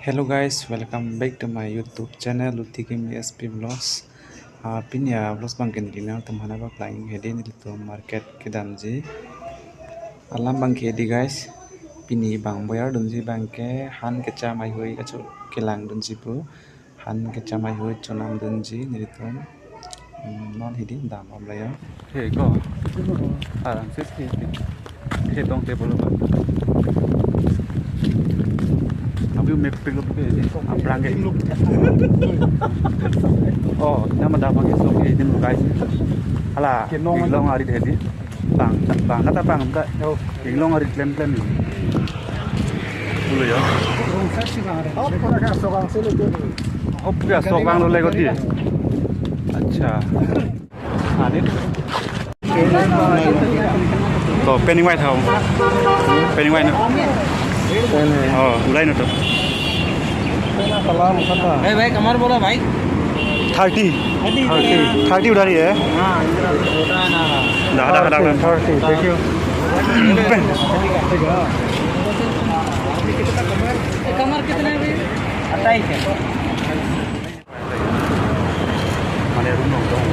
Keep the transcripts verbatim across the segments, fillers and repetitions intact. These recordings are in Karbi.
Hello guys, welcome back to my YouTube channel, Luti Kimi S P Vlogs. Ah, pini a vlogs abangke neli nangtum aphan nangpaklang hedi, nelitum market kedamji. Alam abangke hedi guys, pini bang boyar dunji abangke han kecham heihui acho kelangdunji pu. Han kecham heihui chonamdunji nelitum. Hmm, non hedi dambomlo ya. He ko. Arang sip he he. He tong table ba. Abi mek pik lo ke. Aplang ke. Oh, nama dambomlo ke so ke din guys. Hala, Kenong inglong arit hedi. Bang, bang, kata bang, kata. Oh. Inglong arit klem klem. Pulo ya. Oh, pura ka sok ang sele ke. Oh, pura sok ang lo lego di. Acha. Ani. To, penny white hau. Penny white no. Oh, ulai no to. ए भाई, कमर बोला भाई। Thirty. Thirty। Thirty उधारी है। हाँ, इधर होता है ना। दा, दा, दा, दा। Thirty, thank you। कमर कितने है भैया? अट्ठाईस है। Mane room nong dong.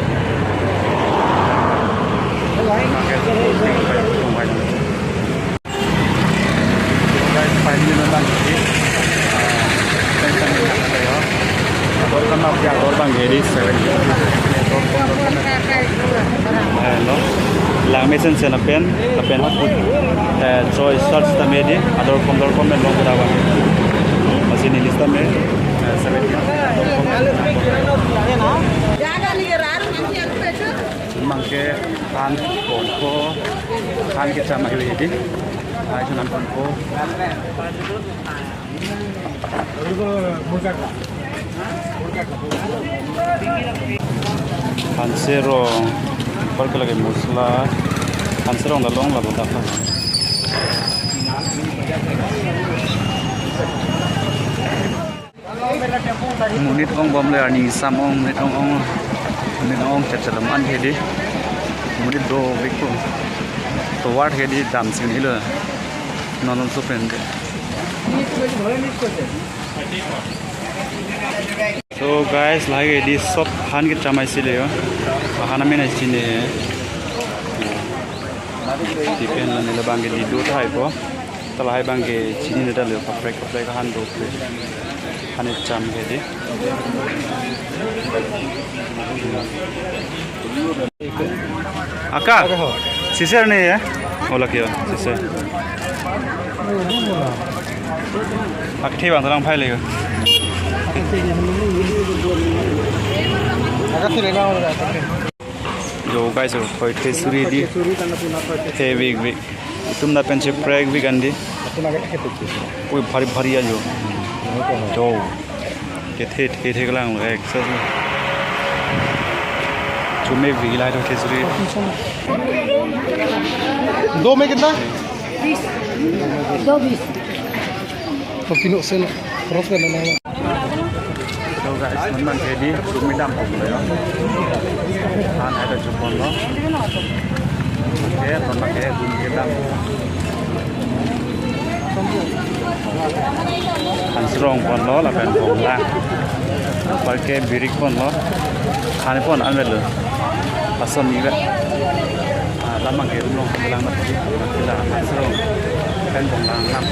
Guys, finally nang lang sih. Ador kan map ya, ador abang geri seven. Hello. Lang mesen sen lapen, lapen hot put. Eh, choice search tame di, ador kom dor kom men long kuda abang. Masih ni list tame, eh, seven. Abangke han ponpo, han kecham heihui hedi. Hai, chonam ponpo. Han serong, apar ke lake masala. Han serong dak long la bodak. Monit ong bomlo, arni sam ong, monit ong ong, monit ong ong chat chat man hedi. Monit dovek ko. Tovar hedi dam sing helo. Non non so pen de. So guys, lake hedi sob han kecham heihui sile yo. Han amen heihui sine. Chicken la nila abangke di do thai po. Hala abangke chinine ta lo, kaprek kaprek han do pe. Han kecham hedi. Aka, sise arni ya? Ola kyo, sise. Ak thi bang talang phai le yo. Aka thi le na ola. Yo guys, yo, hoi thesuri di. Thesuri tangka puna hoi thesuri. He big big. Itum lapen cheprek big andi. Apuna ke thesuri. Ui, bhari bhari ajo. Yo. Ke the the the lang ek sa. Chume big lai to thesuri. दो में कितना? बीस। दो बीस। तो किलो से लो। Cross कर लेना है। So guys, non abangke di, dum kedam pon lo yo. Han hai ta chupon lo. Oke, non abangke dum kedam. Han serong pon lo, lapen bonglang. Apar ke birik pon lo. Han pon an lo. Lason ni ba. Ah, lam abangke room along lang mati. Mati la han serong. Lapen bonglang lam.